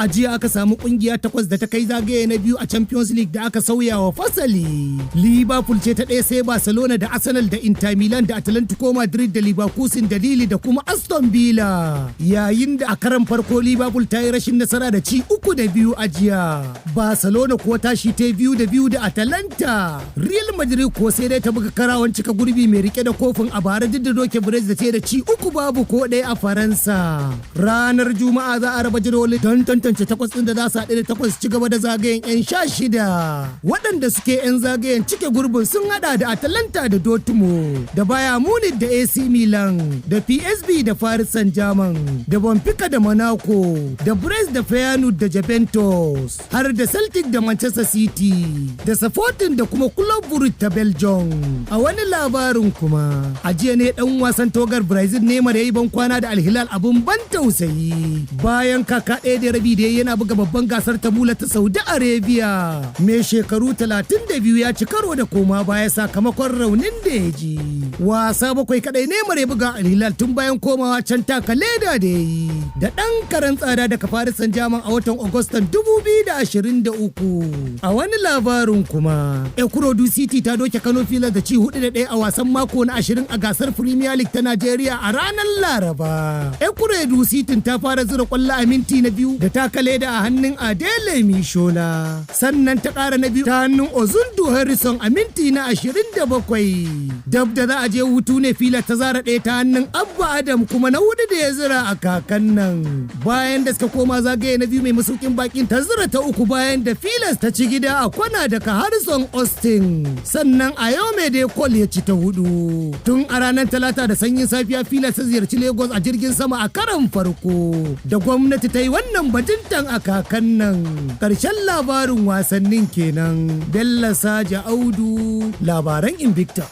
A jiya aka samu kungiya takwas da ta kai zagaye na biyu a Champions League da aka sauya wa fasali. Liverpool ce ta ɗaya, sai Barcelona da Arsenal da Inter Milan da Atlantico Madrid da Leverkusen da Lille da kuma Aston Villa. Yayin da a karan farko Liverpool ta yi rashin nasara da ci 3-2 a jiya. Barcelona kuwa tashi ta 2-2 da Atalanta. Real Madrid kuwa sai dai ta buga karawan cika gurbi mai rike da kofin a bara duk da doke Brest da ce da ci 3 babu ko ɗaya a Faransa. Ranar Juma'a za a raba jadawali don tantance takwas ɗin da za su haɗu da takwas ci gaba da zagayen 'yan 16. Waɗanda suke 'yan zagayen cike gurbin sun haɗa da Atalanta da Dortmund da Bayern Munich da AC Milan da PSV da Paris Saint-Germain da Benfica da Monaco da Brest da Feyenoord da Juventus har da Celtic da Manchester City da Sporting da kuma Club Brugge ta Belgium. A wani labarin kuma, a jiya ne dan wasan tawagar Brazil Neymar ya yi ban kwana da Al Hilal abun ban tausayi bayan kaka 1.5 da yana buga babban gasar tamula ta Saudi Arabia. Mai shekaru 32 ya ci karo da koma baya sakamakon raunin da ya ji. Wasa bakwai kadai Neymar ya buga Al Hilal tun bayan komawa can taka leda da ya yi da ɗan karen tsada daga Paris Saint-Germain a watan Agustan 2023. A wani labarin kuma, Ikorodu City ta doke Kano Pillars da ci 4-1 a wasan mako na 20 a gasar Premier League ta Najeriya a ranar Laraba. Ikorodu City ta fara zira kwallo a minti na biyu da taka leda a hannun Adele Mishola. Sannan ta ƙara na biyu ta hannun Ozundu Harrison a minti na 27. Dab da za a je hutu ne Pillars ta zara ɗaya ta hannun Abba Adam, kuma na hudu da ya zira a kakan nan. Bayan da suka koma zagaye na biyu, mai masaukin bakin ta zira ta uku bayan da Pillars ta ci gida a kwana daga Harrison Austin. Sannan Ayomide Cole ya ci ta hudu. Tun a ranar Talata da sanyin safiya Pillars ta ziyarci Lagos a jirgin sama a karan farko da gwamnati ta yi wannan bajintan a kakan nan. Ƙarshen labarin wasannin kenan. Bello Saja Audu, labaran Invicta.